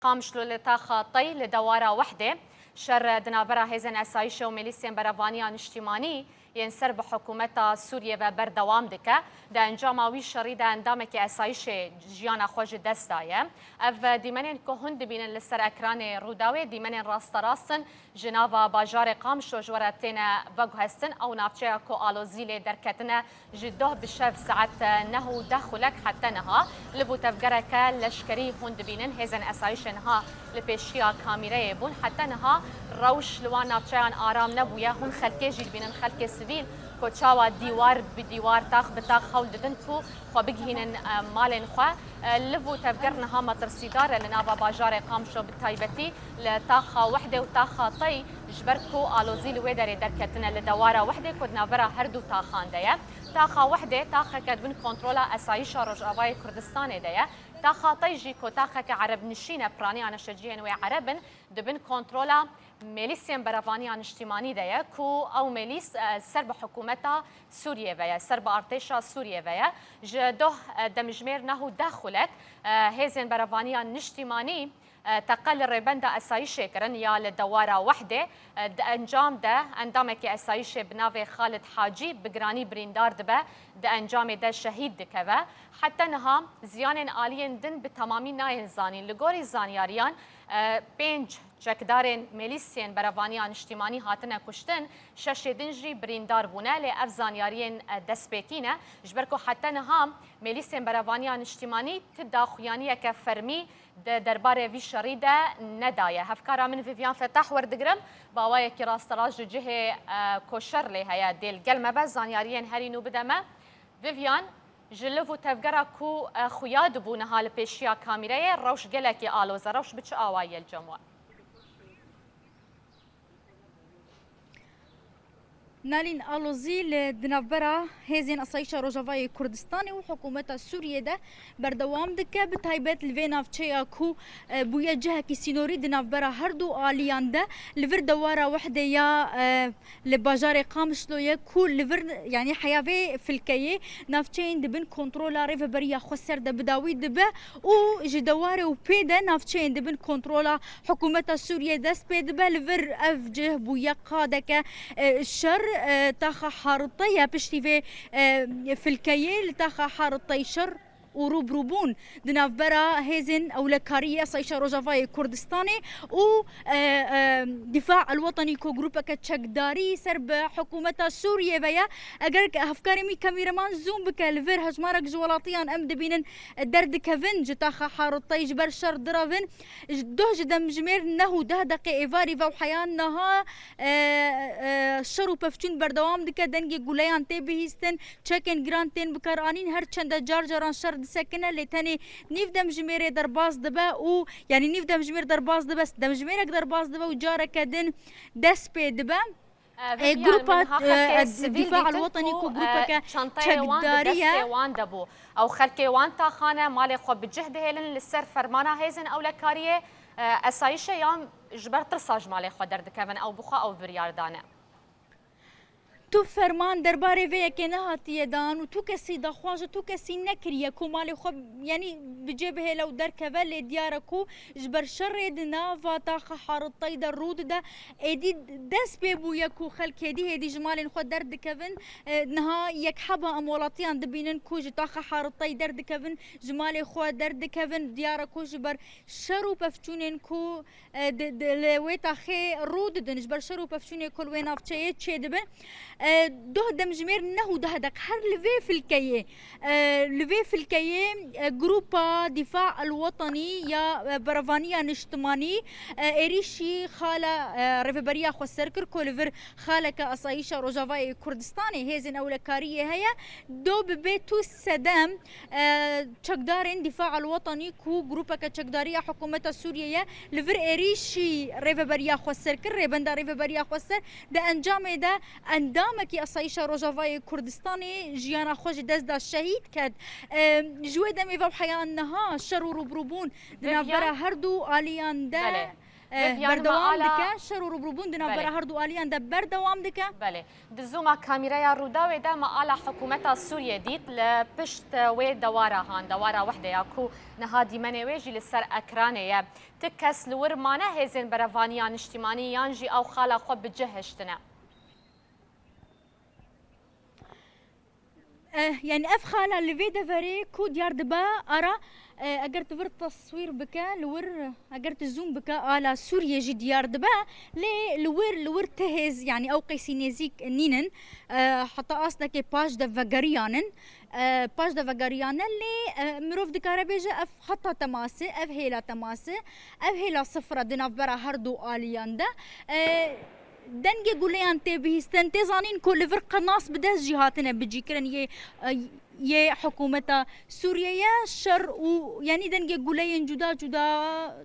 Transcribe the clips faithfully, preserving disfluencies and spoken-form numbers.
Qamişlo li taxa Tey li dewara Wehdê şer di navbera hêzên esayîşê û milîsiyên berevaniya niştîmanî yên ser bi hikûmeta Sûriyê ve berdewam dike. Di encama wî şerî de endamekî esayîşê jiyana xwe ji dest daye. Ev dîmenên ku hûn dibînin li ser ekranê Rûdawê dîmenên rasterast in ji nava bajarê Qamişlo ji we re têne veguhestin. Ew navçeya ku alozî lê derketine ji doh bi şev saet neh û deh xulek heta niha liv û tevgereke leşkerî hûn dibînin. Hêzên esayîşê niha li pêşiya kamîreyê bûn. Heta niha rewş li wan navçeyan aram nebûye. Hûn xelkê jî dibînin, xelkê sivîl ku çawa dîwar bi dîwar, tax bi tax hewl didin ku xwe bigihînin, e, malên xwe. E, liv û tevger niha metirsîdar e li nava bajarê Qamişlo, bi taybetî li taxa Wehdê û taxa Tey, ji ber ku alozî li wê derê derketine li dewara Wehdê ku di navbera her du taxan de ye. Taxa Wehdê taxeke di bin kontrola esayîşa Rojavayê Kurdistanê de ye. Taxa Tey jî ku taxeke erebnişîn e, piraniya neşeciyên wê ereb in, di bin kontrola milîsiyên berevaniya niştîmanî de ye ku ew milîs, e, ser bi hikûmeta Sûriyê ve ye, ser bi artêşa Sûriyê ve ye. Ji doh, e, demjimêr neh û deh xulek, e, hêzên berevaniya niştîmanî, e, teqe li rêbenda esayîşê kirin ya li dewara Wehdê. E, di encam de endamekî esayîşê bi navê Xalid Hacî bi giranî birîndar dibe, di encamê de şehîd dikeve. Heta niha ziyanên aliyên din bi temamî nayên zanîn. Li gorî zanyariyan, e, pênc çekdarên milîsiyên berevaniya niştîmanî hatine kuştin, şeşê din jî birîndar bûne, lê ev zanyariyên, e, destpêkî ne, ji ber ku heta niha milîsiyên berevaniya niştîmanî ti daxuyaniyeke fermî di derbarê vî şerî de nedaye. Hevkara min Vivian Fetah werdigirim, bi awayekî rasterast ji cihê, e, ku şer lê heye dê li gel me be, zanyariyên herî nû bide me. Vivian, ji liv û tevgera ku, e, xuya dibû niha li pêşiya kamîreyê, rewş gelekî aloz e. Rewş bi çi awayî ye li cem we? Nalîn, alozî li di navbera hêzên Asayîşa Rojavayê Kurdistanê û hikûmeta Sûriyê de berdewam dike, bi taybet li vê navçeya ku, e, bûye cihekî sînorî di navbera her du aliyan de, li vir dewara Wehdê ya, e, li bajarê Qamişlo ye ku li vir, yanî heya vê filkeyê navçeyên di bin kontrola Rêveberiya Xweser de bi dawî dibe û ji dewarê û pê de navçeyên di bin kontrola hikûmeta Sûriyê dest pê dibe. Li vir ev cih bûye qadeke, e, şer, e, taxa Haritê ye. Piştî vê, e, filkeyê li taxa Haritê şer û rûbirûbûn di navbera hêzên ewlekariyê Asayîşa Rojavayê Kurdistanê û, e, e, Difa El Wetenî ku grûpeke çekdarî ser bi hikûmeta Sûriyê ve ye. Eger hevkarê min kamîreman zoom bike li vir, hejmarek ji welatiyan em dibînin, e, derdikevin ji taxa Haritê ji ber şer direvin. Ji doh ji demjimêr neh û deh deqê êvarî ve û heya niha, e, e, şer û pevçûn berdewam dike, dengê guleyan tê bihîstin. Çekên giran tên bikaranîn, her çende car caran şer disekine, lê tenê nîv demjimêrê derbas dibe û, yanî nîv demjimêr derbas dibe, demjimêrek derbas dibe û careke din dest pê dibe. E, Vivian, grupa, min niha e, xelkê e, sivîl Difa dîtin El Wetenî ku, ku e, grûpeke çanteyê wan di çekdarî ye, destê wan de bû. Ew xelkê wan taxane malê xwe bi cih dihêlin li ser fermana hêzên ewlekariyê, e, esayîşê yan ji ber tirsa ji malê xwe derdikevin, ew bi xwe ew biryar dane. Tu ferman derbarê vê yekê nehatiye dan û tu kesî daxwaza, tu kesî nekiriye ku malê xwe, yanî bi cê bihêle û derkeve, lê diyar e ku ji ber şerê di nava taxa Haritê de rû dide. Êdî dest pê bûye ku xelk êdî êdî ji malên xwe derdikevin. E, niha yek heba em welatiyan dibînin ku ji taxa Haritê derdikevin, ji malê xwe derdikevin. Diyar e ku ji ber şer û pevçûnên ku e, di, di, li wê taxê rû didin, ji ber şer û pevçûnê ku li wê navçeyê çêdibin. E, doh demjimêr neh û deh deq her li vê filkeyê, e, li vê filkeyê, e, grûpa Difa El Wetenî ya, e, Berevaniya Niştimanî, e, êrîşî xala, e, Rêveberiya Xweser kir ku li vir xaleke Asayîşa Rojavayê Kurdistanê, hêzên ewlekariyê heye. Do bi bê tu sedem, e, çekdarên Difa El Wetenî ku grûpeke çekdarî ya hikûmeta Sûriyê ye, li vir êrîşî Rêveberiya Xweser kir, Rêbenda Rêveberiya Xweser. Di encamê de endamekî Asayîşa Rojavayê Kurdistanê jiyana xwe ji dest da, şehîd ket. E, ji wê demê ve heya niha şer û rûbirûbûn di navbera her du aliyan de. Belê. e, Vivian, berdewam dike. Şer û rûbirûbûn di navbera her du aliyan de berdewam dike. Belê. Di zûma kamîreya Rûdawê de me ala hikûmeta Sûriyê dît li pişt wê dewara han, dewara Wehdê ya ku niha dîmenê wê jî li ser ekranê ye. Ti kes li wir mane hêzên berevaniya niştîmanî yan jî ew xala xwe bi cih hiştine? Eh, yani ev xala li vê deverê ku diyar dibe ara, eh, eger tu vir teswîr bike, li wir, eger tu zoom bike, ala Sûriyê jî diyar dibe, lê li wir, li wir ti hêz, yani ew qeysî nêzîk nînin, eh, heta astekê paş de vegeriyan in, eh, paş de vegeriyan e, lê, eh, mirov dikare bêje ev heta temasê, ev hêla temasê, ev hêla sifir e di navbera her du aliyan de. Eh, Dengê guleyan tê bihîstin, tê zanîn ku li vir qenas bi dest jî hatine bicîkirin yê, yê hikûmeta Sûriyê ye, şer û, yanî dengê guleyên cuda cuda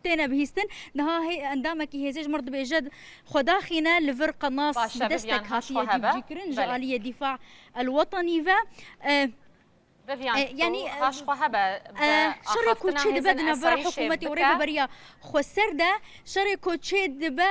têne bihîstin. Niha hê-, endamekî hêzê ji mir dibêje, xwe daxîne li vir qenas bi destek hatiye cîbicîkirin ji aliyê Dîfa el Wetenî ve. E, Vivian, e, tu yanî, e, haş xwe hebe, e, bi şerê ku çê dibe di navbera hikûmetê û rêveberiya xweser de, şerê ku çê dibe,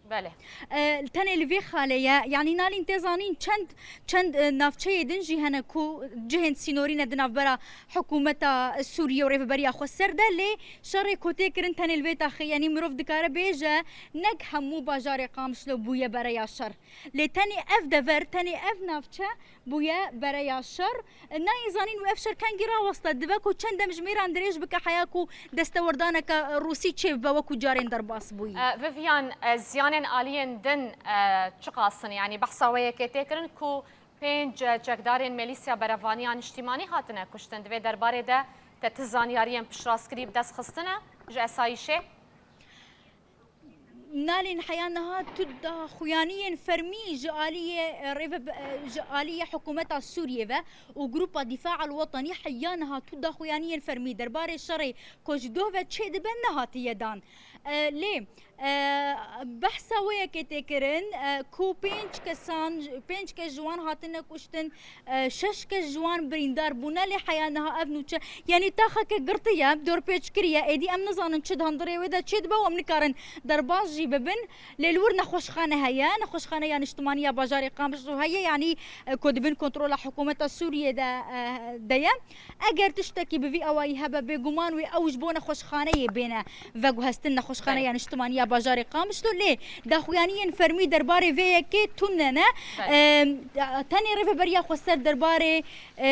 belê, e, tenê li vê xalê ye. Yanî nalîn tê zanîn çend, çend, e, navçeyê din jî hene ku cihên sînorî ne di navbera hikûmeta Sûriyê û rêveberiya xweser de, lê şerê ku tê kirin tenê li vê taxê, yanî mirov dikare bêje, ne hemû bajarê Qamişlo bûye bereya şer. Lê tenê ev dever, tenê ev navçe bûye bereya şer. Nayê zanîn wê ev şer kengî raweste, dibe ku çend demjimêran dirêj bike heya ku destewerdaneke Rûsî çêbibe wekû carên derbas bûyî. E, Vivian, e, ziyanên aliyên din, e, çiqas in? Yanî behsa wê yekê tê kirin ku pênc, e, çekdarên Milîsya Berevaniya Niştîmanî hatine kuştin. Di vê derbarê de te ti zanyariyên piştrastkirî bi dest xistine ji esayîşê? Nalên heya niha tu daxuyaniyên fermî ji aliyê, e, rêve-, e, ji aliyê hikûmeta Sûriyê ve û Grupa Dîfa el Wetenî heya niha tu daxuyaniyên fermî derbarê şerê ku ji doh ve çêdibe nehatiye dan. E, lê, e, behsa wê yekê tê kirin, e, ku pênc kesan, pênc kes ji wan hatine kuştin, e, şeş kes ji wan birîndar bûne, lê heya niha ev nûçe, yanî taxeke girtiye, dorpêç kiriye, êdî em nizanin çi di hundirê wê de çêdibe û em nikarin derbas jî bibin. Lê li wir nexweşxane heye, nexweşxaneya niştimanî ya bajarê Qamişlo heye, yanî, e, ku di bin kontrola hikûmeta Sûriyê de, e, de ye. Eger tiştekî bi vî awayî hebe, bêguman wê ew ji bo nexweşxaneyê bêne veguhestin, nexweşxaneya niştimanî ya bajarê Qamişlo, lê daxuyaniyên fermî derbarê vê yekê tune ne. Belê. Em, tenê rêveberiya xweser derbarê, e,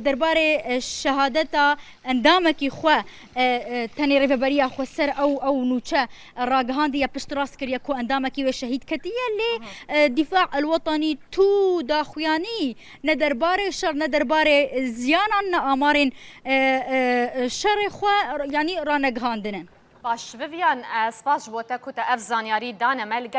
derbarê, e, şehadeta endamekî xwe, e, e, tenê rêveberiya xweser ew, ew nûçe ragihandiye, piştrast kiriye ku endamekî wê şehîd ketiye, lê, e, Dîfa el Wetenî tu daxuyanî ne derbarê şer, ne derbarê ziyanan, ne amarên, e, e, şerê xwe, yanî ranegihandine. Baş, Vivian, e, spas ji bo te ku te ev zanyarî dane me. Li gel